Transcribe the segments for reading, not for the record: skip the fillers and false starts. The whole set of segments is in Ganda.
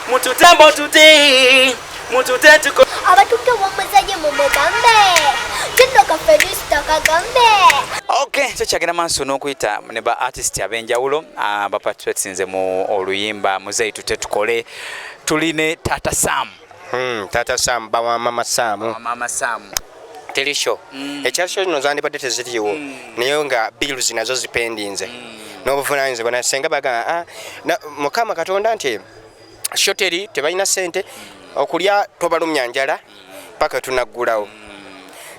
Mututembo tute mutute tuko. Abatudde wamuzaye mumugambe kino ka Felista kagambe. Okay, tukyagenda maaso n'okuyita ne ba artist ab'enjawulo baparticipatinze mu oluyimba Muzeeyi Tute Tukole. Tuli ne Taata Sam. Taata Sam bawa Mama Sam. Mama Sam. Teri show. Ekya show zino zandibadde teziriiwo. Naye nga bills nazo zipendinze. N'obuvunaanyizibwa na senga bagamba, Mukama Katonda nti show teri, tebalina ssente, okulya tobalumya njala paka tunaggulawo.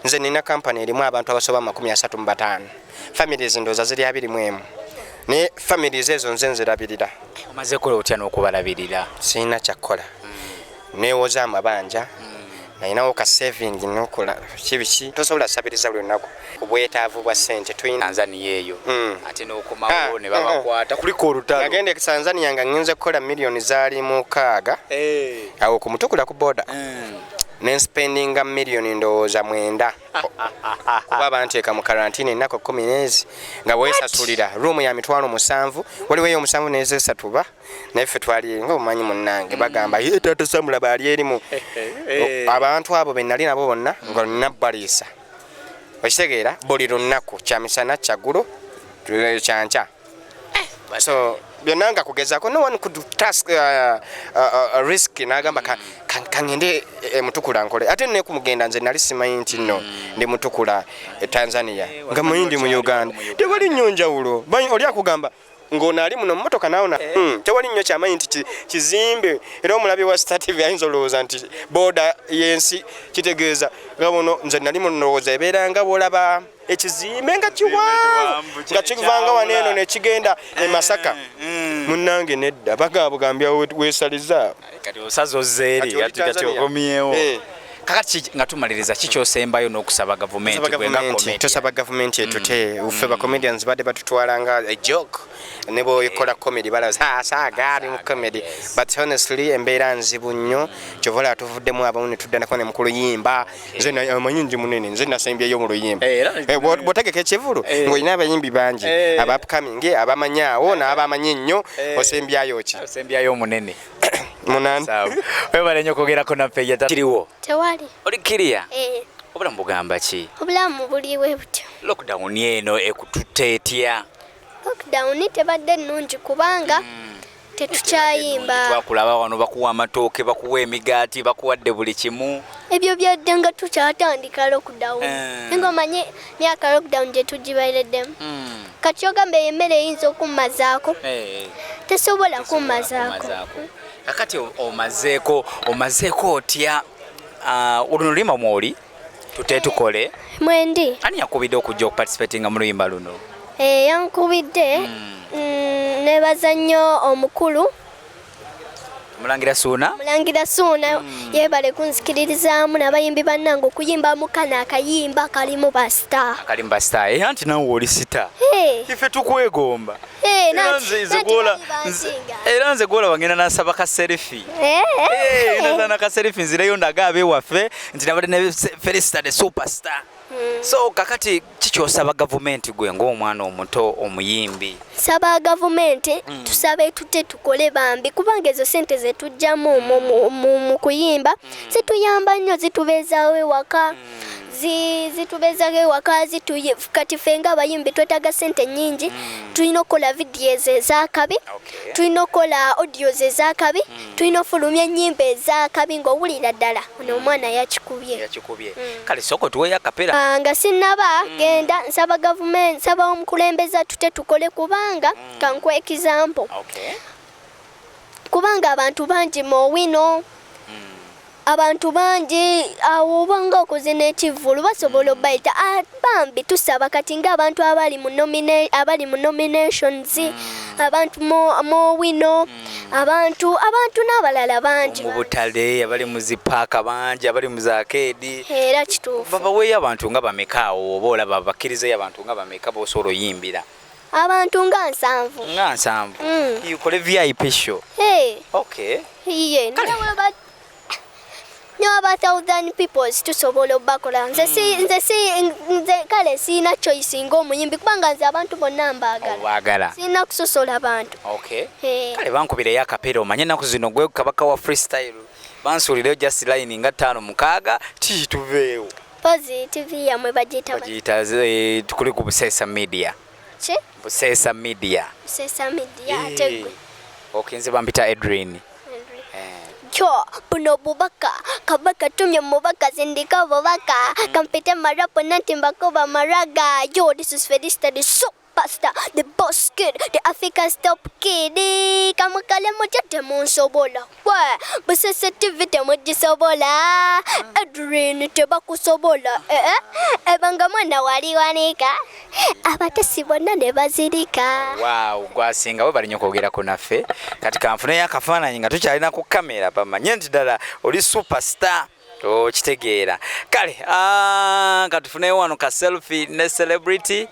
Nze nina kampani erimu abantu abasoba 35. Families ndowooza ziri 21. Naye families ezo nze nzirabirira. Omaze kukola otya n'okubalabirira? Sirina kyakukola. Neewoza amabanja. Nalinawo ka saving n'okola kibiki. Tosobola kusabiriza buli lunaku. Obwetaavu bwa ssente tulina. Tanzania eyo. Ate n'okomawo ne babakwata. Kuliko olutalo. Nagenda e Tanzania nga ngenze kukola miliyoni zaali 6. Awo ku Mutukula ku boda. Ne spendinga miliyoni ndowooza 9. Kuba banteeka mu quarantine ennaku 10 n'ezi nga weesasulira. Room ya 700,000, waliwo ey'omusanvu n'ezesatu ba. Naye ffe twali ng'omumanyi munnange bagamba, ye Taata Sam laba ali erimu. Abantu abo be nali nabo bonna nga nina baliisa. Okitegeera buli lunaku kyamisana kyaggulo kyankya. So byonna nga kugezaako no one could task risk n'agamba kangende Mutukula nkole. Ate ne kumugenda nze nali simanyi nti nno ndi Mutukula e Tanzania nga manyi ndi mu Uganda. Tewali nnyo njawulo. Oli akugamba ng'ono ali muno mmotoka naawona. Tewali nnyo kyamanyi nti kizimbe. Era omulabi wa Star TV ayinza olowooza nti booda y'ensi kitegeeza nga buno nze nali muno ndowooza ebeera nga bw'olaba ekizimbe nga kiwanvu nga kivanga wano eno ne kigenda e Masaka. Munnange nedda bagamba bugambya weesaliza. Kati osaze ozze eri, kati okomyewo. Kakati nga tumaliriza kikyosembayo n'okusaba gavumenti gwe nga comedian. Tusaba gavumenti etute. Ffe ba comedians badde batutwala nga a joke. Ne bw'okola comedy balaza, saaga ali mu comedy. But honestly embeera nzibu nnyo. Kyova olaba tuvuddemu abamu ne tuddako ne mu kuluyimba. Nze amanyi ndi munene, nze nasembyeyo mu luyimba. Bw'otegeka ekivvulu ng'olina abayimbi bangi aba upcoming, abamanyi awo n'abamanyi ennyo, osembyayo ki? Osembyayo omunene. Munani. Sawa. Webale nnyo okwogerako naffe kiriwo. Tewali. Oli kiriya? Obulamu bugamba ki? Obulamu buliwe butyo. Lockdown eno ekututte etya? Lockdown tebadde nnungi kubanga tetukyayimba. Twakulaba wano bakuwa amatooke, bakuwa emigaati, bakuwadde buli kimu. Ebyo byadde nga tukyatandika lockdown. Nga omanyi myaka lockdown gye tugibairiddemu. Kati ogamba eyo emmere eyinza okummazaako. Tesobola kummazaako. Kakati omazeeko otya? Luno luyimba mwoli tute tukole. Mwendi. Ani yakubidde okujja okuparticipatinga mu luyimba luno? Yankubidde. Nebaza nnyo omukulu. Mulangira Suuna? Mulangira Suuna yeebale kunzikiririzaamu n'abayimbi bannange okuyimba mu kano akayimba kalimu ba star. Kalimu ba star. Anti naawe oli star. Ife tukwegomba. Era nze gwolaba ngenda nasaba ka selfie. Nasaba ka selfie nzireyo ndaga ab'ewaffe nti nabadde ne Felista the superstar. So kakati kikyosaba gavumenti gwe ng'omwana omuto omuyimbi? Saba gavumenti tusabe tute tukole bambi kubanga ezo ssente ze tujjamu mu kuyimba zituyamba nnyo, zitubeezaawo ewaka. Zitubeezaawo ewaka, kati ffe ng'abayimbi twetaaga ssente nnyingi. Tulina okukola videos ez'akabi, tulina okukola audios ez'akabi, tulina okufulumya ennyimba ez'akabi ng'owulira ddala ono omwana yakikubye. Yakikubye. Kale sooka otuweeyo akapera. Nga sinnaba genda nsaba gavumenti, nsaba omukulembeze tute tukole kubanga kankuwe example. Kubanga abantu bangi mu Owino, abantu bangi awo obanga okoze n'ekivvulu basobola obbayita. Bambi tusaba kati ng'abantu abali mu abali mu nominations, abantu mu Owino, abantu n'abalala bangi. Mu butale, abali mu zipaaka bangi, abali mu zakeedi. Era kituufu. Babaweeyo abantu nga bameka awo oba olaba bakkirizeeyo abantu nga bameka b'osobola oyimbira? Abantu nga 7. Nga 7. Ukole VIP show. Hey. Okay. Iye, Kale. nawe ba Newaba thousand peoples tusobola obakola. Nze si nze si nze kale siina choice ng'omuyimbi, kubanga nze abantu bonna mbaagala. Obaagala. Sirina kusosola bantu. Okay. Eh. Kale bankubireyo akapeera, omanye ennaku zino gwe kabaka wa freestyle. Bansuulireyo just line nga ttaano mukaaga ti tuveewo. Pozi TV yammwe bagiyita Bagiyita tukuli ku Buseesa Media. Ki? Buseesa Media. Buseesa Media, ate gwe? Okay, nze bampita Edrin. Kyo buno bubaka kabaka tumye mubaka zindika bubaka kampite marapo nanti mbakuba maraga. Yo, this is Felista the superstar, the boss kid, the Africa's top kid. Kamukale mutya temunsobola, gwe Busese TV temugisobola, Edrin tebakusobola. Eh, eh, ebanga mwana wali wanika abatesi bonna ne bazirika. Wow, gwasinga we bali nnyo okwogerako naffe. Kati kanfuneyo akafaananyi nga tukyalina ku kamera bamanye nti ddala oli superstar, okitegeera. Kale katufuneyo wano ka selfie ne celebrity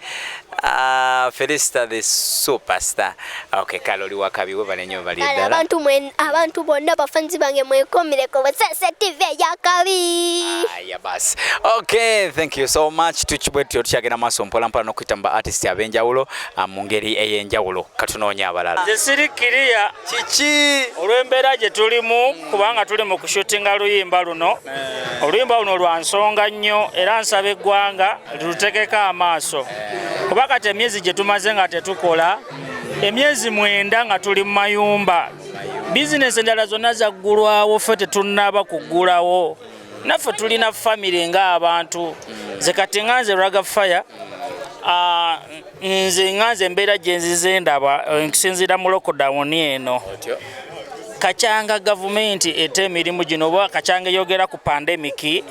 Felista the superstar. Okay, kale oli wakabi, webale nnyo, bali Kale ddala. Abantu abantu bonna bafanzi bange mwekomireko Busese TV eyakabi. Aya basi, okay, thank you so much. Tukibwe tutyo tukyagenda maaso mpola mpola n'okuyita mu ba artist ab'enjawulo mu ngeri ey'enjawulo. Katunoonya abalala. Nze siri kiriya. Kiki? Olw'embeera gye tulimu, kubanga tuli mu kushutinga luyimba luno. Oluyimba luno lwa nsonga nnyo, era nsaba eggwanga lilutekeko amaaso, kuba kati emyezi gye tumaze nga tetukola, emyezi 9 nga tuli mu mayumba, bizinesi endala zonna zaggulwawo, ffe tetunnaba kuggulawo. Naffe tulina famire ng'abantu. Nze kati nga nze Raga Fire, nze nga nze embeera gye nzize ndaba nkusinziira mu lockdown eno, kacyanga gavumenti ete emirimu gino oba kacyanga eyogera ku pandemic,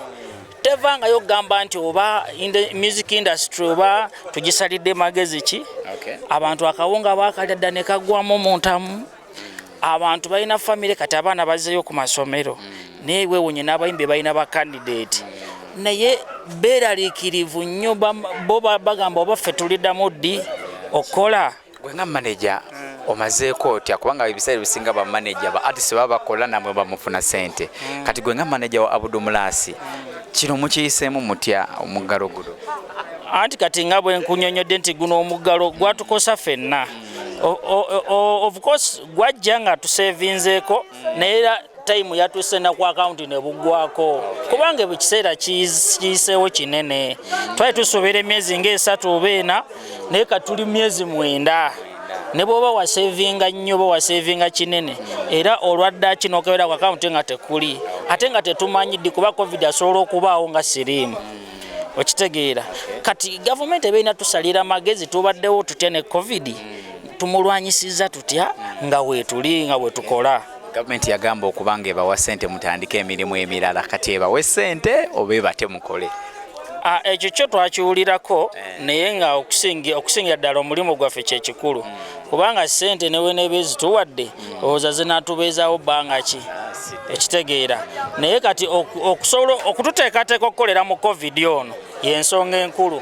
tevangayo okugamba nti oba music industry oba tugisalidde magezi ki. Abantu akawunga bakalya dda ne kaggwamu mu ntamu. Abantu balina famire, kati abaana bazzeyo ku masomero, naye weewunye n'abayimbi balina bakandidate, naye beeraliikirivu nnyo. Bo bagamba oba ffe tuliddamu ddi okukola. Gwe nga manager omazeeko otya? Kubanga ebiseera ebisinga bamaneja ba artist baba bakola namwe bamufuna sente. Kati gwe nga manager wa Abudu Mulasi, kino mukiyiseemu mutya omuggalo guno? Anti kati nga bwe nkunyonyodde nti guno omuggalo gwatukosa ffenna. Of course gwajja nga tusevinzeeko, naye era time yatuuse na ku akawunti ne buggwako, kubanga bwe kiseera kiyiseewo kinene. Twali tusuubira emyezi ng'esatu oba ena, naye kati tuli myezi 9. Ne bw'oba wasevinga nnyo oba wasevinga kinene, era olwadda n'okebera ku akawunti nga tekuli, ate nga tetumanyi ddi, kuba COVID asobola okubaawo nga siriimu, okitegeera? Kati gavumenti eba erina tusalira magezi, tubaddewo tutya ne COVID, tumulwanyisiza tutya nga weetuli nga bwe tukola. Gavumenti yagamba okuba nga ebawa sente mutandike emirimu emirala. Kati ebawe sente oba ebate mukole? Ah, ekyo kyo twakiwulirako, naye nga okusingira ddala omulimu gwaffe kyekikulu, kubanga sente neweneeba ezituwadde, olowooza zinatubeezaawo bbanga ki? Ekitegeera? Naye kati okusobola okututeekateeka okukolera mu COVID ono yensonga enkulu,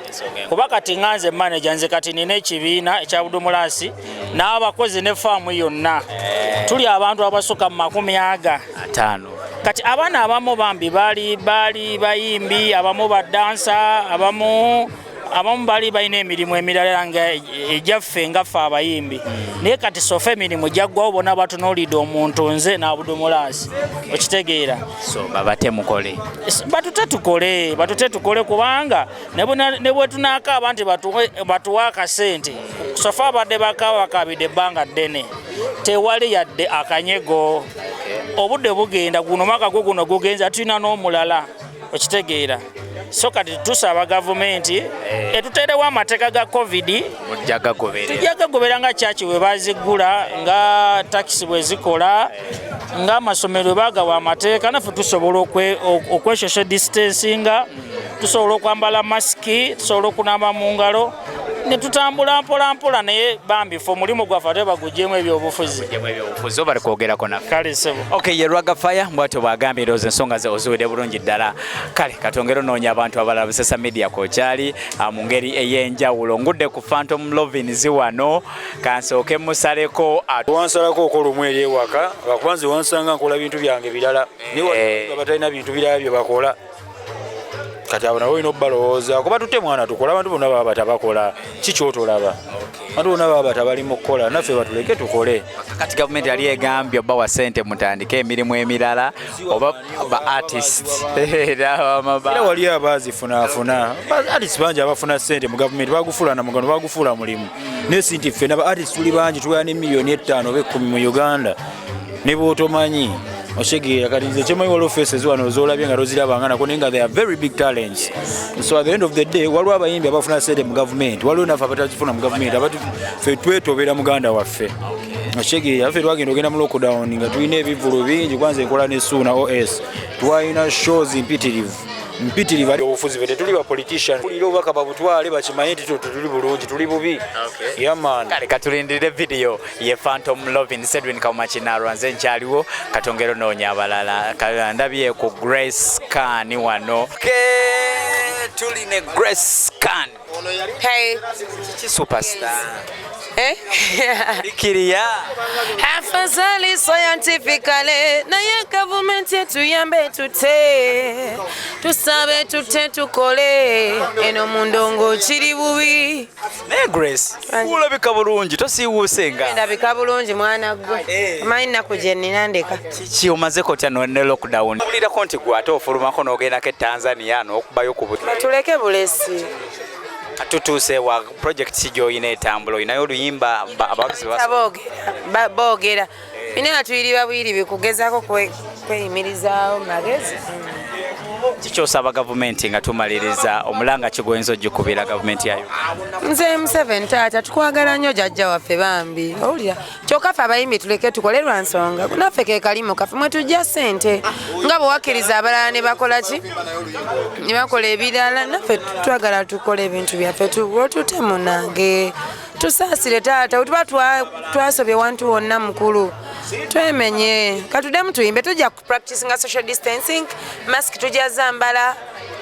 kuba kati nga nze manager, nze kati nina ekibiina ekya Budumulasi n'abakozi ne faamu yonna, tuli abantu abasukka mu makumi aga 50. Kati abaana abamu bambi baali bayimbi, abamu badansa, abamu bali balina emirimu emirala nga egyaffe nga ffe abayimbi, naye kati so far emirimu gyaggwawo, bonna batunuulidde omuntu nze n'Abudumulasi, okitegeera? So babate mukole. Batute tukole, batute tukole, kubanga ne bwe tunaakaaba nti batuwe akasente, so far abadde bakaaba bakaabidde ebbanga ddene, tewali yadde akanyego. Obudde bugenda, guno mwaka gwo guno gugenza, tulina n'omulala, okitegeera? So kati tusaba gavumenti etuteerewo amateeka ga COVID. Mujja gagoberera. Tujja gagobera nga kyaki bwe baziggula, nga takisi bwe zikola, ng'amasomero bwe bagawa amateeka. Naffe tusobola okwesocial distancinga, tusobola okwambala masiki, tusobola okunaaba mu ngalo. Ne tutambula mpola mpola, naye bambi ffe omulimu gwaffe ate bagugyemu ebyobufuzi. Ebyobufuzi oba kwogerako naffe. Kale sebo. Okay, ye Rwaga Fire bwatyo bwagambye. Ndowooza ensonga ze oziwedde bulungi ddala. Kale katwongere onoonya abantu abalala. Busesa Media kokyali mu ngeri ey'enjawulo. Ngudde ku Phantom Lovins wano, kansooke musaleko. Wansalako okola omu eri ewaka, lwakuba nze wansanga nkola bintu byange birala, naye batalina bintu birala bye bakola. Kati abo nabo olina obbalowooza, kuba tutte mwana tukola. Abantu bonna baba batabakola kikyotolaba, abantu bonna baba batabali mu kukola, naffe batuleke tukole. Kati gavumenti yali egambye obawa sente mutandike emirimu emirala oba ba artist era wali abazifunaafuna. Artist bangi abafuna sente mu gavumenti, bagufuula na mugano, bagufuula mulimu. Naye si nti ffenna ba artist tuli bangi, tuwera ne 5 miliyoni oba 10 mu Uganda ne bwotomanyi okitegeera. Kati nze kyemanyi, waliwo faces wano zolabye nga tozirabanga nako, naye nga they are very big talents. So at the end of the day, waliwo abayimbi abafuna sente mu gavumenti, waliwo naffe abatazifuna mu gavumenti. Ffe twetobera muganda waffe, okitegeera. Ffe twagenda ogenda mu lockdown nga tulina ebivvulo bingi. Kwanza enkola ne Suuna Os, twalina shows mpitirivu mpitirivu. Obufuzi fe tetuli ba politician. Tulira obubaka babutwale, bakimanye nti tuli bulungi, tuli bubi. Yeah man. Kale katulindirire video ye Phantom Lovin. Sedwin Kaumakinarwa nze nkyaliwo, katongere onoonya abalala. Ndabye ku Grace Can wano. Tuli ne Grace Can. Hey. Kiki superstar? Eh? Kiriya. Afadhali scientifically, naye gavumenti etuyambe tute, tusabe tute tukole, eno mu ndongo kiri bubi. Naye Grace, olabika bulungi, tosiiwuuse nga. Ndabika bulungi mwana gwe. Omanyi nnaku gye nnina, ndeka. Kiki, omazeko otya ne lockdown? Owulirako nti gwe ate ofulumako n'ogendako e Tanzania n'okubayo ku buti. Batuleke bulesi. Tutuuse wa project ki gy'olina etambula? Olinayo oluyimba abawagizi Boogera boogera bina tuyiriba buyiribi kugezaako kweyimirizaawo magezi. Kikyosaba gavumenti nga tumaliriza, omulanga ki gwoyinza ogikubira gavumenti yayo? Nze Museveni taata, tukwagala nnyo jjajja waffe bambi, owulira? Kyokka ffe abayimbi tuleke tukole lwa nsonga naffe ke kalimu kaffe mwe tujja ssente, nga bwe wakkiriza abalala ne bakola ki, ne bakola ebirala, naffe twagala tukole ebintu byaffe. Otute munange, tusaasire taata, wetuba twasobye wantu wonna mukulu, twemenye, katuddemu tuyimbe. Tujja practicinga social distancing, mask tujja zambala,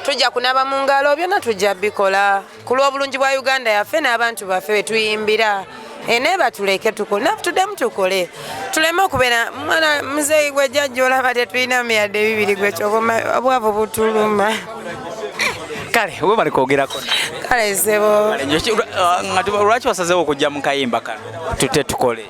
tujja kunaba mu ngalo, byonna tujja bikola ku lw'obulungi bwa Uganda yaffe n'abantu baffe betuyimbira. Naye batuleke tukole, naffe tuddemu tukole, tuleme okubeera mwana muzeeyi gwe jjajja olaba tetulinamu yadde bibiri, gwe kyova obwavu butuluma. Kale we bali kwogerako. Kale sebo. Lwaki wasazeewo okujja mu kayimba kano tute tukole?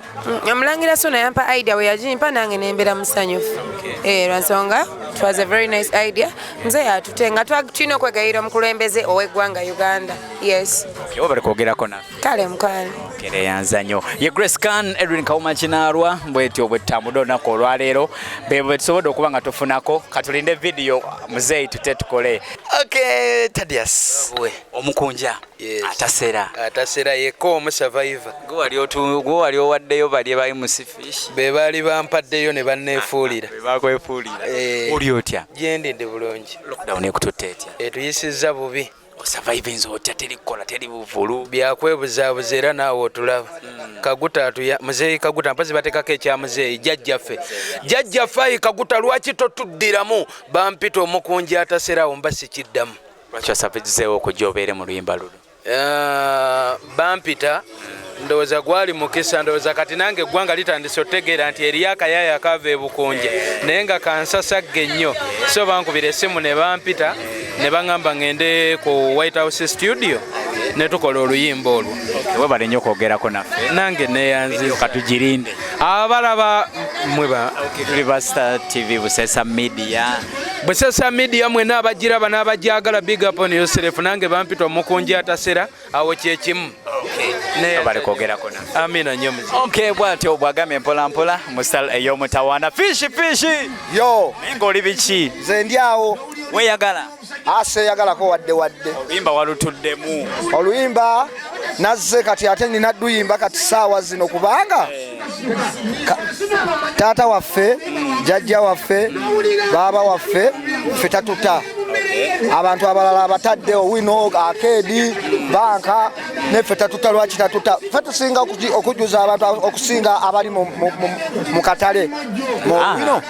Omulangira Suna yampa idea, we yagimpa nange nembeera musanyufu. Lwansonga it was a very nice idea. Nze atute nga tulina okwegayira omukulembeze ow'eggwanga Uganda, yes. Okay, we bali kwogerako naffe. Kale mukwano. Kereyanza nnyo. Ye Grace Can. Edwin Kauma Kinaalwa, bwetyo bwe tutambudde olunaku olwaleero, bwe bwe tusobodde okuba nga tufunako. Katulinde video muzeeyi tute tukole. Okay, Tadias omukunja. Yes. Atasera. Atasera yekka omu survivor. Gwe wali owaddeyo bali bali mu sifish. Be baali bampaddeyo ne banneefuulira. Bakwefuulira. Eh. Oli otya? Gyendi, ndi bulungi. Lockdown ekututte etya? Etuyisizza bubi. Osurvivinze otya? Teri kukola, teri buvulu. Byakwebuzaabuza, era naawe otulaba. Kaguta atuya muzeeyi Kaguta, mpozi bateekako ekya muzeeyi jjajjaffe, jjajjaffe ayi Kaguta, lwaki totuddiramu? Bampita omukunja ataserawo, mba sikiddamu. Lwaki wasavizeewo okujja obeere mu luyimba luno? Bampita, ndowooza gwali mukisa. Ndowooza kati nange eggwanga litandise otegeera nti eriyo akayaaya akaava ebukunja, naye nga kansasagge nnyo. So bankubira essimu ne bampita ne baŋŋamba ŋŋende ku White House studio ne tukola oluyimba olwo. Webale nnyo okwogerako naffe. Nange neyanziza. Katugirinde. Abalaba mwe ba Tuli ba Star TV, Busesa Media. Busesa Media mwena abagiraba n'abajagala, big up on yourself. Nange bampita omukunja atasera, awo kyekimu. Webale kwogerako naffe. Amina nnyo muzi. Okay, bwatyo bwagambye mpola mpola mu style ey'omutawaana. Fishi fishi. Yo. Naye ng'oli biki? Nze ndi awo. Weeyagala? Aseeyagalako wadde wadde. Oluyimba walutuddemu? Oluyimba nazze kati, ate nina duyimba kati saawa zino, kubanga taata waffe, jjajja waffe, baaba waffe, ffe tatuta. Abantu abalala abatadde owino akeedi Banka neffe tatuta. Lwaki tatuta? Ffe tusinga okujjuza abantu okusinga abali mu katale. Bino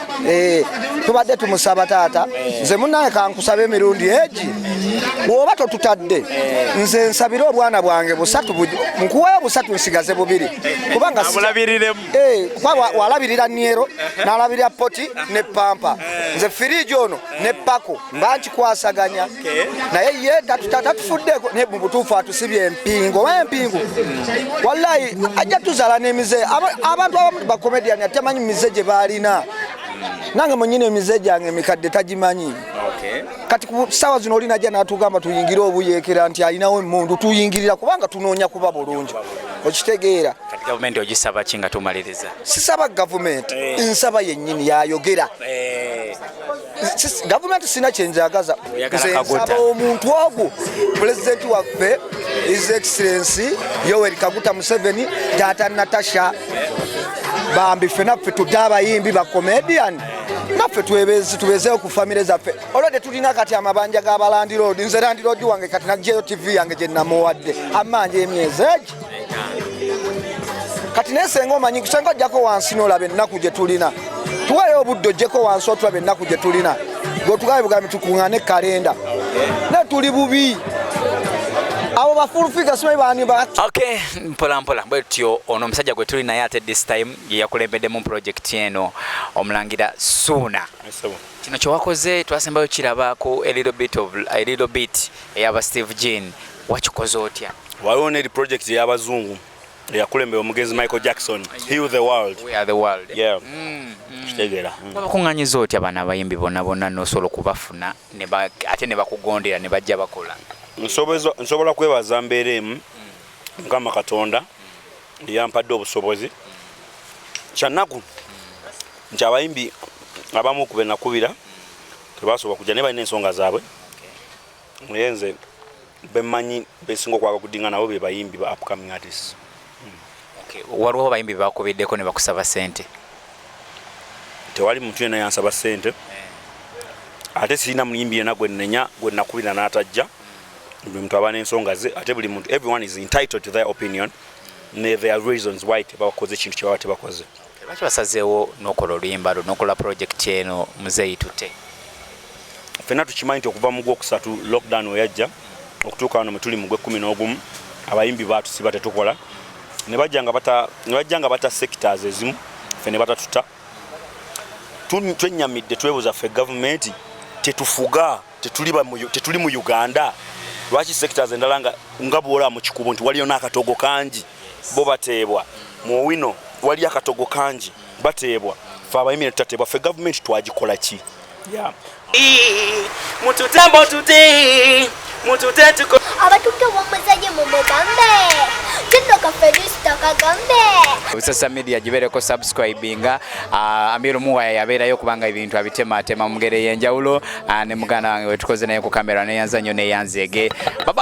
tubadde tumusaba taata. Nze munange kankusaba emirundi egi, bw'oba totutadde, nze nsabire obwana bwange busatu, nkuweyo busatu, nsigaze bubiri, kubanga Abulabiriremu. Kuba walabirira Niero, n'alabirira Poti ne Pampa. Nze firiji ono ne Pako mba nkikwasaganya, naye ye tatufuddeeko. Naye mu butuufu atusibye empingu, oba empingu wallahi ajja tuzaala n'emize. Abantu abamu bakomedian atemanyi mize gye baalina. Nange mwenyini emize gyange emikadde tagimanyi. Kati ku ssaawa zino oli najja n'atugamba tuyingire obuyeekera nti alinawo emmundu, tuyingirira kubanga tunoonya kuba bulungi, okitegeera? Kati gavumenti ogisaba ki nga tumaliriza? Sisaba gavumenti, nsaba yennyini yayogera. Gavumenti sina kyenjagaza. Oyagala Nze Kaguta. nsaba omuntu ogwo, pulezidenti waffe, His Excellency Yoweri Kaguta Museveni, taata Natasha, bambi ffe naffe tudde abayimbi bacomedian naffe tubezeewo ku famire zaffe. Olwedde tulina kati amabanja g'abalandlord. Nze landlord wange kati nagyeyo TV yange gye namuwadde, amanja emyezi egi kati. Naye senga omanyi, senga ojjako wansi n'olaba ennaku gye tulina. Tuweeyo obudde ojjeko wansi otulaba ennaku gye tulina, gwetugabe bugambi tukuŋŋaane kalenda, naye tuli bubi. Abo bafulufika simanyi bani ba. Okay, mpola mpola bwe tutyo. Ono omusajja gwe tuli naye ate this time ye yakulembeddemu project eno, omulangira Suuna. Kino kyewakoze twasembayo kiraba ku a little bit of a little bit eyaba Steve Jean. Wakikoze otya? Waliwo neri project ey'abazungu eyakulembera omugenzi Michael Jackson, Heal the World. We Are the World. Yeah, kitegeera. Wabakuŋŋanyiza otya bano abayimbi bonna bonna nosobola okubafuna ate ne bakugondera ne bajja bakola? Nsobola kwebaza mbeera emu, Mukama Katonda eyampadde obusobozi. Kyannaku nti abayimbi abamu ku benakubira tebasobola kujja, naye balina ensonga zaabwe. Naye nze bemmanyi besinga okwagala kudinga nabo be bayimbi ba upcoming artists. Okay, waliwo abayimbi bakubiddeko ne bakusaba sente? Tewali muntu yenna yansaba ssente, ate sirina muyimbi yenna gwe nnenya gwe nakubira n'atajja. Buli muntu aba n'ensonga ze, ate buli muntu, everyone is entitled to their opinion ne their reasons why tebakoze ekintu kye baba tebakoze. Lwaki basazeewo n'okola oluyimba lwo, n'okola project eno Muzeeyi Tute? Ffenna tukimanyi nti okuva mu gwokusatu lockdown weyajja okutuuka wano mwe tuli mu gwekumi n'ogumu, abayimbi baatusiba tetukola, ne bajja nga bata sectors ezimu, ffe ne batatuta. Twenyamidde, twebuuza ffe gavumenti tetufuga, tetuli mu Uganda? Lwaki sectors endala nga bwolaba mu Kikubo nti waliyo n'akatogo kangi, bo bateebwa, mu Owino waliyo akatogo kangi, bateebwa, ffe abayimbi ne tutateebwa? Ffe gavumenti twagikola ki? Yeah. Mututembo tute mutute tuko. Abatutte w'omuzeyi mumugambe kino ka Felisita kagambe. Social media gibeereko subscribinga. Amiru Muwaya yabeerayo kubanga ebintu abitematema mu ngeri ey'enjawulo. Ne muganda wange wetukoze naye ku kamera, neyanza nnyo, neyanzeege. Bye bye.